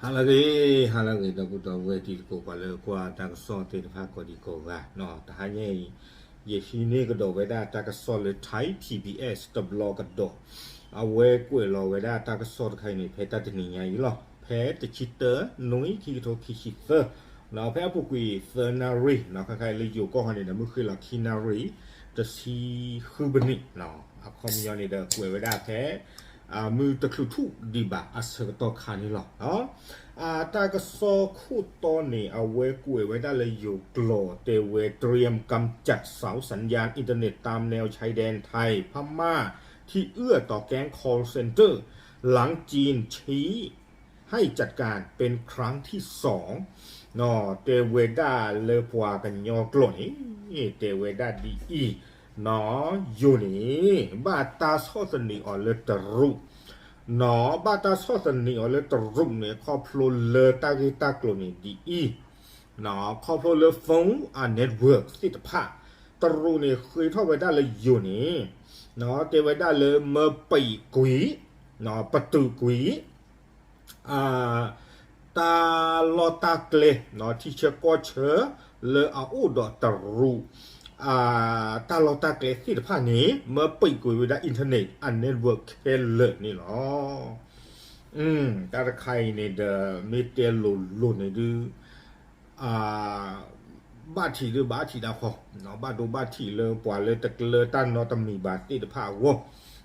ဟါလၢအဂ့ၤ, ဟါလၢအဂ့ၤ ဒီပုၢ်ဒီဝဲၢ်တံၤသကိး ပှၤလၢကွၢ်တၢ်ကစီၣ်သ့ၣ်တဖၣ်ကိးဒံကိးဂၤ, တဟါညါအံၤ ယဟံးန့ၢ်ကဒီးဝဲဒၣ်တၢ်ကစီၣ်လၢ Thai P B S တဘျီကဒီး, အဝဲကွဲးလီၤဝဲဒၣ်တၢ်ကစီၣ်တခါအံၤန့ၣ် ဖဲတၢ်တနံၤညါအံၤလီၤ. ဖဲတဆံတၢ နွံ ခံကထိခံဆံသၢ, ဖဲအပူၤကွံာ်သၢနၣ်ရံၣ် ခါခါအံၤလၢယိၤကီၢ်ဟီန့ၣ်ဒီး မုၢ်ဃ့လီၤခံနၣ်ရံၣ် တဆံဃုပနံး, အခီပညီန့ၣ်ဒီး ကွဲးဝဲဒၣ်ဖဲ မုၢ်တချုးထူၣ်ဒံးဘၣ်အဆၢကတီၢ်ခါန့ၣ်လီၤ. တၢ်ကစီၣ်ခိၣ်တီန့ၣ် အဝဲကွဲးဝဲဒၣ်လၢယိၤကျိာ်တဲဝဲ เตรียมกำจัดเสาสัญญาณอินเทอร์เน็ตตามแนวชายแดนไทยพม่า ที่เอื้อต่อแก๊ง call center หลังจีนชี้ให้จัดการเป็นครั้งที่สอง တဲဝဲဒၣ်လၢပှၤကညီကျိာ်န့ၣ် တဲဝဲဒၣ်ဒ်အံၤ, ယိၤန့ၣ် ဘၣ်တၢ်ဆီၣ်သနံးအီၤလၢတရူး, ဘၣ်တၢ်ဆီၣ်သနံးအီၤလၢတရူးန့ၣ် ခီဖျိလၢတၢ်ဂ့ၢ်တၢ်ကျိၤန့ၣ်ဒ်အံၤ, ခီဖျိလၢ phone အ network သ့ၣ်တဖၣ်, တရူးန့ၣ်ဃ့ထီၣ်ဝဲဒၣ်လၢယိၤန့ၣ် တဲဝဲဒၣ်လၢမၢပံာ်ကွံာ်, ပတုာ်ကွံာ် တၢ်လီၢ်တၢ်ကျဲ ထံဆၢကီၢ်ဆၢ လၢအအိၣ်ဒီးတရူး တၢ်လီၢ်တၢ်ကျဲသ့ၣ်တဖၣ်န့ၣ် မၢပံာ်ကွံာ်ဝဲဒၣ် internet အ network ခဲလၢာ်န့ၣ်လီၤ. တၢ်တခါအံၤန့ၣ်ဒီး မ့ၢ်တဲလိၤလိၤန့ၣ်ဒုး ဘၣ်ထံးဒုးဘၣ်ထံးဒၣ်ဃီ, ဘၣ်ဒိဘၣ်ထံးလၢပှၤလၢတကျၢၤတၢ်နီတမံၤဘၣ်သ့ၣ်တဖၣ်အဂီၢ်,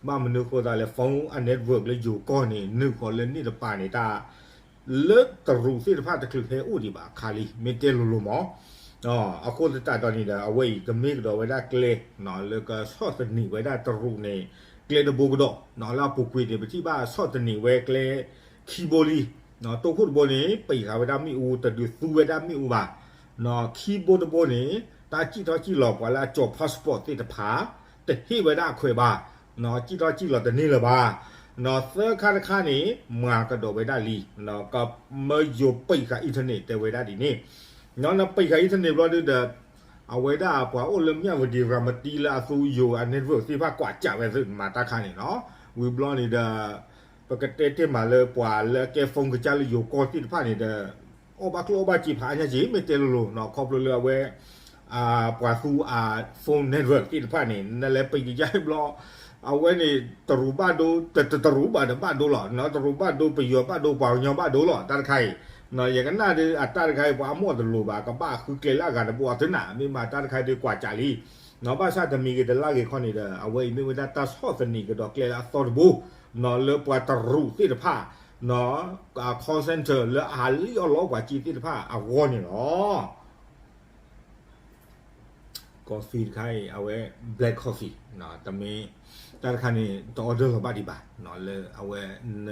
ဘၣ်မနုၤဃိသးလဲၣ် phone အ network လၢယိၤကီၢ်န့ၣ် နုာ်ဃီၤလၢန့ၣ်တပၤန့ၣ် တၢ်လၢတရူးသ့ၣ်တဖၣ်တချုးဟဲအိၣ်ဒံးဘၣ်အခါလံ မ့ၢ်တဲလိၤလိၤမး. အဃိသတးဒီးန့ၣ်ဒီး အဝဲအံၤကမ့ၢ်ကဒီးဝဲဒၣ်ကျဲ လၢကဆီၣ်သနံးဝဲဒၣ်တရူးန့ၣ် ကျဲတဘိကဒီး, လၢအပူၤကွံာ်န့ၣ် ပထံၣ်ဘၣ်ဆီၣ်သနံးဝဲကျဲခံဘိလံ, တိခိၣ်တဘိန့ၣ် ပံာ်ဃာ်ဝဲဒၣ်မ့ၣ်အူ တဒုးသူဝဲဒၣ်မ့ၣ်အူဘၣ်, ခံဘိတဘိန့ၣ် တၢ်စံၣ်ထီၣ်စံၣ်လီၤပှၤလၢအကၠီၤ passport သ့ၣ်တဖၣ် တဟ့ၣ်ဝဲဒၣ်အခွဲးဘၣ်, စံၣ်ထီၣ်စံၣ်လီၤတန့ၢ်လၢၤဘၣ်, သၢခါတခါန့ၣ် မၤကဒီးဝဲဒၣ်လံ, ကမၢယိၤပံာ်ဃာ် internet တဲဝဲဒၣ်ဒ်န့ၣ်, နပံာ်ဃာ် internet ဘျီဒုဒီး အဝဲဒၣ်ပှၤအိၣ်လၢမၠၣ်ဝတံၤ ရၤမတံလၢအသူယိၤအ network သ့ၣ်တဖၣ်ကွၢ်ကးဝဲသ့ၣ်မၤတၢ်ခါန့ၣ်လီၤ. ဝံၤဘျီန့ၣ်ဒီး ပကတဲတ့ၢ်မးလၢပှၤလၢအကဲ phone ကစၢ်လၢယိၤကီၢ်သ့ၣ်တဖၣ်န့ၣ်ဒီး အီၣ်ဘၣ်ကျိၣ်အီၣ်ဘၣ်စ့ဖးအါညါက့ၤ မ့ၢ်တဲလိၤလိၤ ခီဖျိလၢအဝဲ ပှၤသူအ phone network သ့ၣ်တဖၣ်န့ၣ် နလဲၤပံာ်ကယါဘျီ အဝဲန့ၣ် တရူးဘၣ်ဒိ တတရူးဘၣ်ဒီးဘၣ်ဒိလီၤ, တရူးဘၣ်ဒိ ပယီၤဘၣ်ဒိ ပှၤကညီဘၣ်ဒိလီၤ တၢ်တခါအံၤ, ယကနၣ်ဒီးအတၢ်တခါအံၤ ပှၤအမိၢ်တလိၤဘၣ် ကဘၣ်ဃုကျဲလၢအဂၤတဘိအသနၢ် မ့ၢ်မၤတၢ်တခါအံၤဒီးကွၢ်ကးလံ, ဘၣ်ဆၣ်တမံၤဂ့ၤတလါဂ့ၤခီန့ၣ်ဒီး အဝဲအံၤမ့ၢ်ဝဲဒၣ်တၢ်ဆီၣ်သနံးကဒီးကျဲလၢအသီတဘိ လၢပှၤတရူးသ့ၣ်တဖၣ် call center လၢအဟးလံၣ်အီၣ်လီအီၣ်ပှၤက့သ့ၣ်တဖၣ်အဂီၢ်န့ၣ်လီၤ. coffee တခါအံၤ အဝဲ black coffee တမ့ၢ် တၢ်တခါန့ၣ် တ order လီၤဘၣ်ဒံးဘၣ် လၢအဝဲ န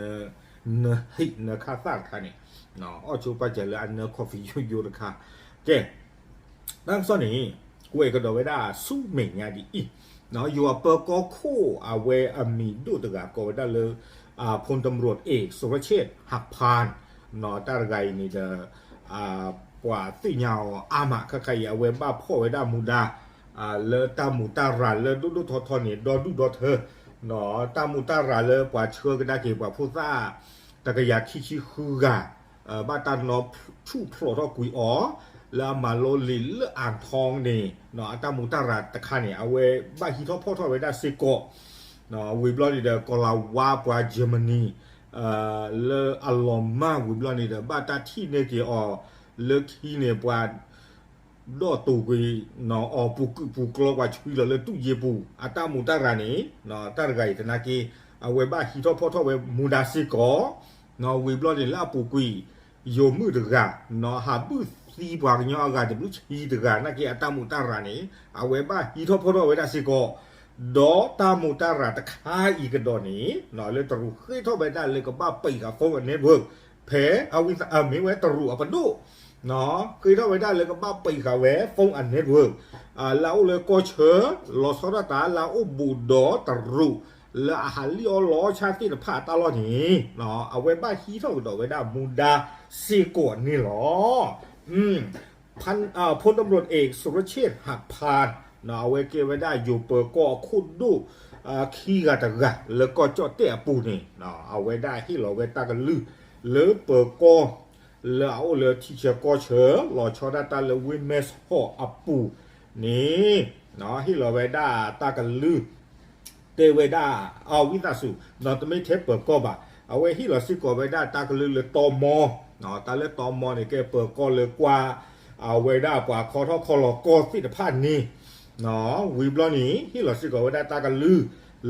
ဟံးနခါသၣ်တခါန့ၣ် အီၣ်ဆိပာ်စၢၤလၢအနၢ coffee ယိယိတခါ, ကဲ တၢ်ကစီၣ်န့ၣ် ကွဲးကဒီးဝဲဒၣ်ဆူမဲာ်ညါဒ်အံၤ, ယိၤအပၢၤကီၢ်ခိၣ်အဝဲအမံၤဒိၣ်တဂၤကိးဝဲဒၣ်လၢ พลตำรวจเอกสุรเชษฐ์ หักพาน တၢ်တဂၤအံၤန့ၣ်ဒီး ပှၤသ့ၣ်ညါအီၤအါမး ခါခါအံၤ အဝဲဘၣ်ဖီၣ်ဝဲဒၣ်မူဒါ လၢတၢ်မူးတၢ်ရၤလၢဒိၣ်ဒိၣ်ထီထီန့ၣ် ဒီဒူၣ်ဒီထၢ, တၢ်မူးတၢ်ရၤလၢပှၤဆှၢကဒါက့ၤပှၤဖိသၣ် တကယၤခံဆံဃုဂၤ ဘၣ်တၢ်နီၤဆူၣ်ဖျိးထီၣ်ကွံာ်အီၤ လၢအမၤလိလံာ်လၢ Aachen န့ၣ် အတၢ်မူးတၢ်ရၤတခါန့ၣ် အဝဲဘၣ်ဟံးထီၣ်ဖီၣ်ထီၣ်ဝဲဒၣ်စ့ၢ်ကီး, ဝံၤဘျီန့ၣ်ဒီး ကီၤလၤဝါပှၤ Germany လၢအလီၤမၢ်ဝံၤဘျီန့ၣ်ဒီး ဘၣ်တၢ်ထံၣ်န့ၢ်က့ၤအီၤ လၢခံန့ၣ်ပှၤ ဒီးတိာ်ကွံာ်အီၤပူၤကုာ်ပူၤကျီပှၤဆွံလီၤလၢတူၢ်ယ့ပူၤ အတၢ်မူးတၢ်ရၤန့ၣ် တၢ်တဂၤအံၤသနာ်က့ အဝဲဘၣ်ဟံးထီၣ်ဖီၣ်ထီၣ်ဝဲမူဒါစ့ၢ်ကီး, ဝံၤဘျီန့ၣ်လၢအပူၤကွံာ် ယိၤမုၣ်တဂၤ ဟးဘုၣ်သံပှၤကညီအဂၤတဘျုးဆံတဂၤ နာ်က့ အတၢ်မူးတၢ်ရၤန့ၣ် အဝဲဘၣ်ဟံးထီၣ်ဖီၣ်ထီၣ်ဝဲဒၣ်စ့ၢ်ကီး, ဒီးတၢ်မူးတၢ်ရၤတခါအံၤကဒီးန့ၣ် လၢတရူးဃ့ထီၣ်ဝဲဒၣ်လၢကဘၣ်ပံာ်ဃာ် phone network ဖဲ မ့ၢ်ဝဲတရူးအပဒိၣ် ဃ့ထီၣ်ဝဲဒၣ်လၢကဘၣ်ပံာ်ဃာ်ဝဲ phone network လၢအအိၣ်လၢကီၢ်ဆၢ လီၤဆီဒၣ်တၢ်လၢအအိၣ်ဘူးဒီးတရူး လၢအဟးလံၣ်အီၣ်လီအီၣ်ဆၣ်သ့ၣ်တဖၣ်အတၢ်လီၢ်န့ၣ် အဝဲဘၣ်ဟံးထီၣ်ကဒီးဝဲဒၣ်မူဒါစ့ၢ်ကီးန့ၣ်လီၤ. พลตำรวจเอก สุรเชษฐ์ หักพาน အဝဲကဲဝဲဒၣ်ယိၤပၢၤကီၢ်အခိၣ်ဒိၣ် ခံဂၤတဂၤ လၢကီၢ်ကၠီၣ်တဲၣ်အပူၤန့ၣ် အဝဲဒၣ်ဟ့ၣ်လီၤဝဲတၢ်ကလုၢ် လၢပၢၤကီၢ် လၢအအိၣ်လၢထံဆၢကီၢ်ဆၢ လီၤဆီဒၣ်တၢ်လၢ Women's Hall အပူၤန့ၣ် ဟ့ၣ်လီၤဝဲဒၣ်တၢ်ကလုၢ် တဲဝဲဒၣ် အဝံသးစူၤ ဒီးတမ့ၢ်ထဲပၢၤကီၢ်ဘၣ်, အဝဲဟ့ၣ်လီၤစ့ၢ်ကီးဝဲဒၣ်တၢ်ကလုၢ်လၢတီမီ, တၢ်လၢတီမီန့ၣ် ကဲပၢၤကီၢ်လၢကွၢ် အဝဲဒၣ်ပှၤခီထီၣ်ခီလီၤကီၢ်သ့ၣ်တဖၣ်န့ၣ် ဝံၤဘျီန့ၣ် ဟ့ၣ်လီၤစ့ၢ်ကီးဝဲဒၣ်တၢ်ကလုၢ်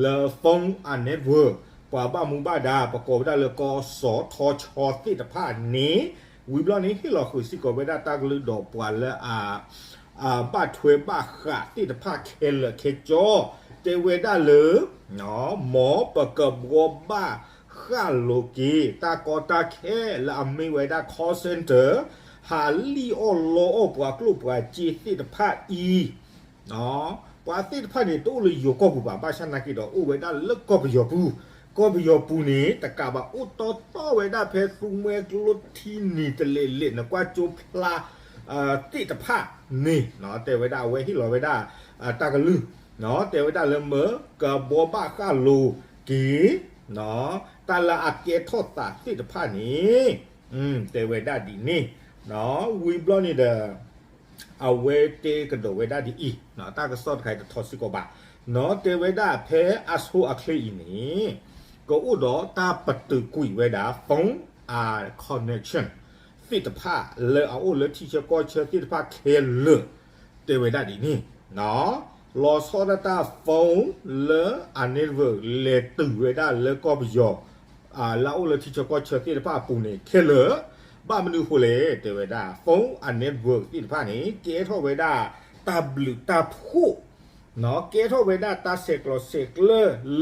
လၢ Phone အ network ပှၤဘၣ်မူဘၣ်ဒါ ပကိးဝဲဒၣ်လၢကီၢ်စီၤထီဆီသ့ၣ်တဖၣ်န့ၣ်, ဝံၤဘျီန့ၣ် ဟ့ၣ်လီၤဃုာ်စ့ၢ်ကီးဝဲဒၣ်တၢ်ကလုၢ်ဒီးပှၤလၢအ ဘၣ်ထွဲဘၣ်ဃးသ့ၣ်တဖၣ်ခဲလၢာ်ခဲဆ့, တဲဝဲဒၣ်လၢ မ်ပကဘှီဘၣ်ဃၣ်လိၤက့ၤ တၢ်ကီတၢ်ခဲလၢအမ့ၢ်ဝဲဒၣ် call center ဟးလံၣ်အီၣ်လီအီၣ်ပှၤကျိၣ်ပှၤစ့သ့ၣ်တဖၣ်အံၤ ပှၤသ့ၣ်တဖၣ်န့ၣ် တအိၣ်လၢယိၤကီၢ်ပူၤဘၣ်, ဘၣ်ဆၣ်နာ်က့ဒီး အိၣ်ဝဲဒၣ်လၢကီၢ်ပယီၤပူၤ, ကီၢ်ပယီၤပူၤန့ၣ် တကးဘၣ်အိၣ်တီတီဝဲဒၣ်ဖဲသူမှဲကျိထံနံၤတလဲးလဲး နကွၢ်ကၠိဖျါ သ့ၣ်တဖၣ်န့ၣ် တဲဝဲဒၣ်အဝဲဟ့ၣ်လီၤဝဲဒၣ် တၢ်ကလုၢ် တဲဝဲဒၣ်လၢမ့ၢ်ကဘှီဘၣ်ဃၣ်လိၤက့ၤ တၢ်လၢအကဲထီၣ်သးသ့ၣ်တဖၣ်န့ၣ် တဲဝဲဒၣ်ဒ်န့ၣ် ဝံၤဘျီန့ၣ်ဒီး အဝဲတဲကဒီးဝဲဒၣ်ဒ်အံၤ, တၢ်ကစီၣ်တခါအံၤတထီစ့ၢ်ကီးဘၣ်, တဲဝဲဒၣ်ဖဲအဆိအချ့အံၤန့ၣ် ကအိၣ်ဒီးတၢ်ပတုာ်ကွံာ်ဝဲဒၣ် phone connection သ့ၣ်တဖၣ်လၢအအိၣ်လၢထံဆၢကီၢ်ဆၢသ့ၣ်တဖၣ်ခဲလၢာ် တဲဝဲဒၣ်ဒ်န့ၣ် လီၤဆီဒၣ်တၢ် phone လၢအ network လဲၤတုၤဝဲဒၣ်လၢကီၢ်ပယီၤ လၢအအိၣ်လၢထံဆၢကီၢ်ဆၢသ့ၣ်တဖၣ်အပူၤန့ၣ်ခဲလၢာ်, ဘၣ်မနုၤအဃိလဲၣ် တဲဝဲဒၣ် phone အ network သ့ၣ်တဖၣ်န့ၣ် ကဲထီၣ်ဝဲဒၣ်တၢ်ဘျုးတၢ်ဖှိၣ် ကဲထီၣ်ဝဲဒၣ်တၢ်ဆဲးကျိးဆဲးကျၢ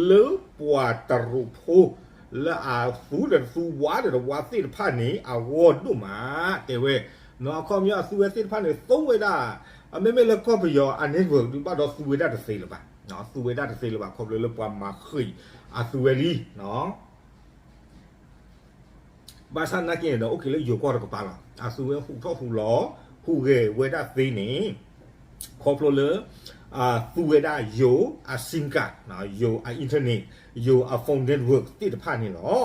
လၢပှၤတရူးဖိ လၢအသူဒီးသူဝါဒီးတဝါသ့ၣ်တဖၣ်န့ၣ် အဂီၢ်ဒိၣ်မး တဲဝဲ, အခီပညီအသူဝဲသ့ၣ်တဖၣ်န့ၣ် သူဝဲဒၣ် မ့မ့ၢ်လၢကီၢ်ပယီၤအ network ဒုးဘၣ်ဒီးသူဝဲဒၣ်တသ့လၢၤဘၣ်, သူဝဲဒၣ်တသ့လၢၤဘၣ် ခီဖျိလၢပှၤမၤဃံးအသူဝဲလံ ဘၣ်ဆၣ်နာ်က့န့ၣ်ဒီး အိၣ်က့ၤလၢယိၤကီၢ်တကပၤလီၤ. အသူဝဲဟူးထီၣ်ဟူးလီၤ ဟူးဂဲၤဝဲဒၣ်သ့န့ၣ် ခီဖျိလၢ သူဝဲဒၣ်ယိၤအ SIM card ယိၤအ internet ယိၤအ phone network သ့ၣ်တဖၣ်န့ၣ်လီၤ.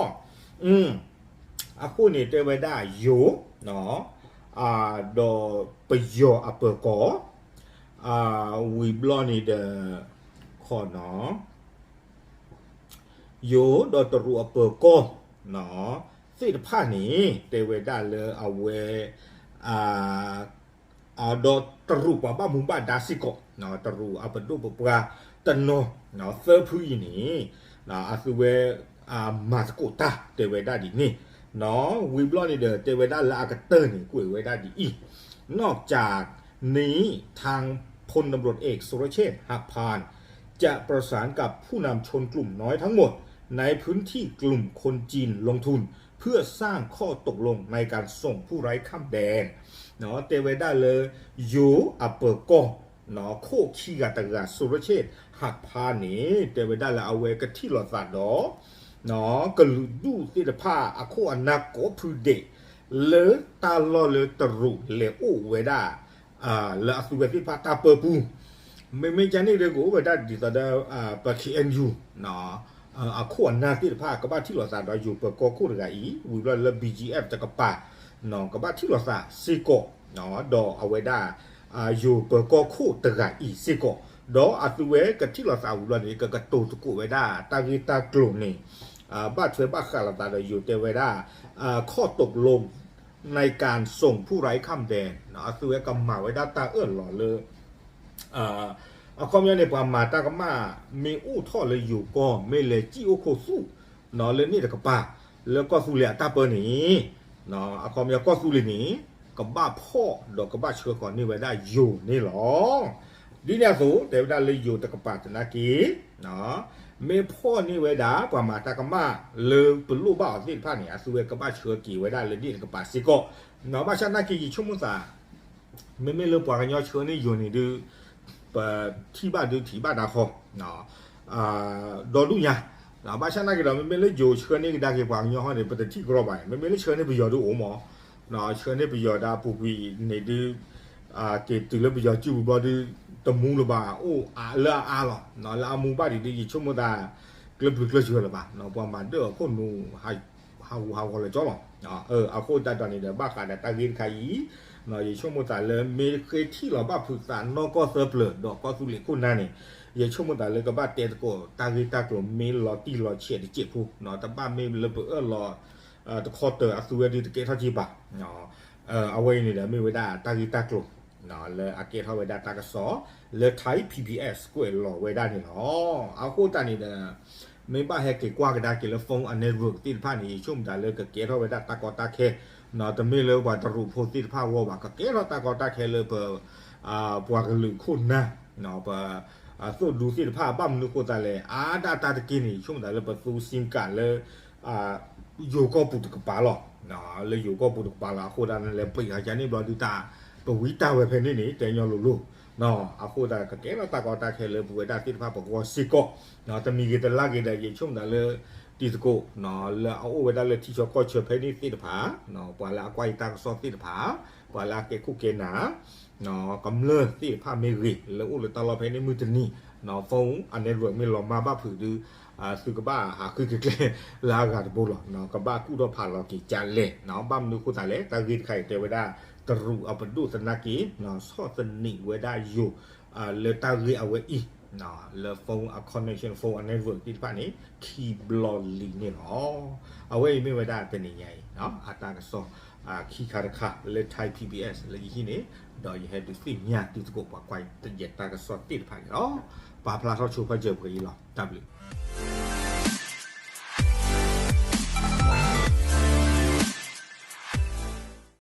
အဃိန့ၣ်တဲဝဲဒၣ်ယိၤ ဒီးပယီၤအပၢၤကီၢ် ဝံၤဘျီန့ၣ်ဒီး ခီနီၤ ယိၤဒီးတရူးအပၢၤကီၢ် သ့ၣ်တဖၣ်န့ၣ် တဲဝဲဒၣ်လၢအဝဲ ဒီးတရူးပှၤဘၣ်မူဘၣ်ဒါစ့ၢ်ကီး တရူးအပဒိၣ်ပပှၢ်တနီၤ သၢဖုအံၤန့ၣ် အသုဝဲ မၤသကိးတၢ်တဲဝဲဒၣ်ဒ်န့ၣ် ဝံၤဘျီန့ၣ်ဒီး တဲဝဲဒၣ်လၢအကတၢၢ်န့ၣ် ကွဲးဝဲဒၣ်ဒ်အံၤ นอกจากนี้ทางพลตำรวจเอกสุรเชษฐ์ หักพานต์ จะประสานกับผู้นำชนกลุ่มน้อยทั้งหมดในพื้นที่กลุ่มคนจีนลงทุนเพื่อสร้างข้อตกลงในการส่งผู้ร้ายข้ามแดน တဲဝဲဒၣ်လၢ ယိၤအပၢၤကီၢ် ခိၣ်ခံဂၤတဂၤ สุรเชษฐ์ หักพานต์ န့ၣ် တဲဝဲဒၣ်လၢအဝဲကထံၣ်လိာ်သးဒီး ကလုာ်ဒူၣ်သ့ၣ်တဖၣ်အခိၣ်အနၢ်ကိးဖုဒဲး လၢတၢ်လီၢ်လၢတရူးလဲၤအိၣ်ဝဲဒၣ် လၢအသုဝဲသ့ၣ်တဖၣ်တၢ်ပၢပူၤ မ့မ့ၢ်ကန့ၣ်ဒီးကအိၣ်ဝဲဒၣ်ဒ်သိးဒီး ပ KNU အခိၣ်အနၢ်သ့ၣ်တဖၣ် ကဘၣ်ထံၣ်လိာ်သးဒီးယိၤပၢၤကီၢ်ခိၣ်တဂၤအံၤ ဝံၤဘျီလၢ BGF တကပၤ ကဘၣ်ထံၣ်လိာ်သးစ့ၢ်ကီး ဒီးအဝဲဒၣ် ယိၤပၢၤကီၢ်ခိၣ်တဂၤအံၤစ့ၢ်ကီး ဒီးအသုဝဲကထံၣ်လိာ်သးဝံၤဘျီန့ၣ် ကကတိၤသကိးဝဲဒၣ် တၢ်ဂ့ၢ်တၢ်ကျိၤန့ၣ် ဘၣ်ထွဲဘၣ်ဃးလိာ်သးဒီးယိၤတဲဝဲဒၣ် ข้อตกลงในการส่งผู้ร้ายข้ามแดน အသုဝဲကမၤဝဲဒၣ်တၢ်အၢၣ်လီၤလၢ အခီပညီန့ၣ် ပှၤမၤတၢ်ကမၣ် မ့ၢ်အိၣ်ထီၣ်လၢယိၤကီၢ် မ့ၢ်လဲၤစံၣ်အိၣ်ခိးသူၣ် လၢန့ၣ်တကပၤ လၢကီၢ်သူလ့ၤအတၢ်ပၢန့ၣ် အခီပညီကီၢ်သူလ့ၤန့ၣ် ကဘၣ်ဖီၣ်ဒီးကဘၣ်ဆှၢဃီၤန့ၢ်ဝဲဒၣ်ယိၤန့ၣ်လီၤ. ဒ်န့ၣ်အသိး တဲဝဲဒၣ်လၢယိၤတကပၤသနာ်က့ မ့ၢ်ဖီၣ်န့ၢ်ဝဲဒၣ် ပှၤမၤတၢ်ကမၣ်လၢပလိၣ်ဘၣ်အီၤသ့ၣ်တဖၣ်န့ၣ် အသုဝဲကဘၣ်ဆှၢက့ၤဝဲဒၣ်လၢန့ၣ်တကပၤစ့ၢ်ကီး ဘၣ်ဆၣ်သနာ်က့ယဆိကမိၣ်သး မ့မ့ၢ်လၢပှၤကညီဆှၢန့ၢ်ယိၤန့ၣ်ဒုး ပထံၣ်ဘၣ်ဒုးထံၣ်ဘၣ်ဒၣ်ဃီ ဒီဒူၣ်ညါ ဘၣ်ဆၣ်သနာ်က့ဒီး မ့မ့ၢ်လၢယိၤဆှၢန့ၢ်ကဒါက့ၤပှၤကညီဟီန့ၣ် ပတထံၣ်ကရီဘၣ် မ့မ့ၢ်လၢဆှၢန့ၢ်ပယီၤဒုးအိၣ်မး ဆှၢန့ၢ်ပယီၤဒၣ်ပူၤကွံာ်န့ၣ်ဒုး က့ၤတုၤလၢပယီၤစုပူၤဘျီဒုး တမူလၢၤဘၣ် အိၣ်လၢအအါလီၤ လၢအမူဘၣ်ဒံးဒုး ယဆိကမိၣ်သး ကျၢပျုၤကျၢစှၤလၢၤဘၣ် ပှၤမၤဒၢၣ်အခိၣ်နူာ် ဟးဂူာ်ဟးဂီၤလၢာ်ကၠီလီၤ. အဃိသတးဒီးန့ၣ်ဒီး ဘၣ်ဃးဒီးတၢ်ဂ့ၢ်တခါအံၤ ယဆိကမိၣ်သးလၢ မ့ၢ်ဃ့ထံၣ်လီၤဘၣ်ဖုးသးနီၢ်ကီၢ်သၢပျၢၤ ဒီးကီၢ်သူလ့ၤခိၣ်နၢ်န့ၣ် ယဆိကမိၣ်သးလၢကဘၣ်တဲသကိးတၢ်ဂ့ၢ်တၢ်ကျိၤမ့ၢ်လီၤတံၢ်လီၤဆဲးတစဲးဖိ, တဘၣ်မ့ၢ်လၢပအၢၣ်လီၤတခီတၢၤအသုဝဲဒုးတကဲထီၣ်က့ၤဘၣ်. အဝဲအံၤန့ၣ်ဒီးမ့ၢ်ဝဲဒၣ်တၢ်ဂ့ၢ်တၢ်ကျိၤ လၢအကဲထီၣ်ဝဲဒၣ်တၢ်ကစီၣ် လၢ Thai PBS ကွဲးလီၤဝဲဒၣ်န့ၣ်လီၤ. အဃိသတးန့ၣ်ဒီး မ့ၢ်ဘၣ်ဟဲက့ၤကွၢ်ကဒါက့ၤလၢ phone အ network သ့ၣ်တဖၣ်န့ၣ် ယဆိကမိၣ်သးလၢကကဲထီၣ်ဝဲဒၣ်တၢ်ကီတၢ်ခဲ, တမ့ၢ်လၢပှၤတရူးဖိသ့ၣ်တဖၣ်အဂီၢ်ဘၣ်, ကကဲထီၣ်တၢ်ကီတၢ်ခဲလၢပ ပှၤကလုာ်ခိၣ်နၢ် ပ အသိၣ်ဒူသ့ၣ်တဖၣ် ဘၣ်မနုၤအဃိသတးလဲၣ်, အါဒၣ်တၢ်တက့ၢ်န့ၣ် ယဆိကမိၣ်သးလၢပသူ sim card လၢ ယိၤကီၢ်ပူၤတကပၤလီၤ. လၢယိၤကီၢ်ပူၤတကပၤလီၤ. အဃိသတးန့ၣ်လဲၣ် ပှ့ၤဃာ်ယၤန့ၣ်ဘျီဒုးတၢ် ပဝံတၢ်ဝဲဖဲန့ၣ်န့ၣ် တဲညီလိၤလိၤ. အဃိသတးကကဲထီၣ်တၢ်ကီတၢ်ခဲလၢပဝဲဒၣ်သ့ၣ်တဖၣ်ပဂီၢ်စ့ၢ်ကီး, တမံၤဂ့ၤတလါဂ့ၤဒီး ယဆိကမိၣ်သးလၢ တံၤသကိး လၢအအိၣ်ဝဲဒၣ်လၢထံဆၢကီၢ်ဆၢဖဲန့ၣ်သ့ၣ်တဖၣ်, ပှၤလၢအကွၢ်ယတၢ်ကစီၣ်သ့ၣ်တဖၣ်, ပှၤလၢအကဲခိၣ်ကဲနၢ် ကမျၢၢ်သ့ၣ်တဖၣ်မ့ၢ်ဂ့ၤ လၢအိၣ်လၢတၢ်လီၢ်ဖဲန့ၣ်မုၢ်တနံၤ phone အ network မ့ၢ်လီၤမၢ်ဘၣ်ဖုးဒုး သုကဘၣ်ဟးဃုကကျဲလၢအဂၤတဘိလီၤ. ကဘၣ်ကူၣ်ထီၣ်ဖးလီၤက့ၤကလဲၣ်. ဘၣ်မနုၤအဃိသတးလဲၣ်, တၢ်ဂ့ၢ်တခါအံၤတဲဝဲဒၣ် တရူးအပဒိၣ်သနာ်က့ ဆီၣ်သနံးဝဲဒၣ်ယိၤ လၢတၢ်ဂ့ၢ်အဝဲအံၤ လၢ phone အ connection, phone အ network သ့ၣ်တဖၣ်န့ၣ် ခံဘျီလံန့ၣ်လီၤ. အဝဲအံၤမ့ၢ်ဝဲဒၣ်တနံၤညါအံၤ အတၢ်ကစီၣ် ခံခါတခါလၢ Thai PBS လၢယဟံးန့ၢ်, ဒီးယဟဲဒုးသ့ၣ်ညါတံၤသကိးပှၤကွၢ်ယတၢ်ကစီၣ်သ့ၣ်တဖၣ်န့ၣ်လီၤ. ပာ်ဖျါထီၣ်ဆိဖဲစၢၤပှဲၤအံၤလီၤ. တၢ်ဘျုး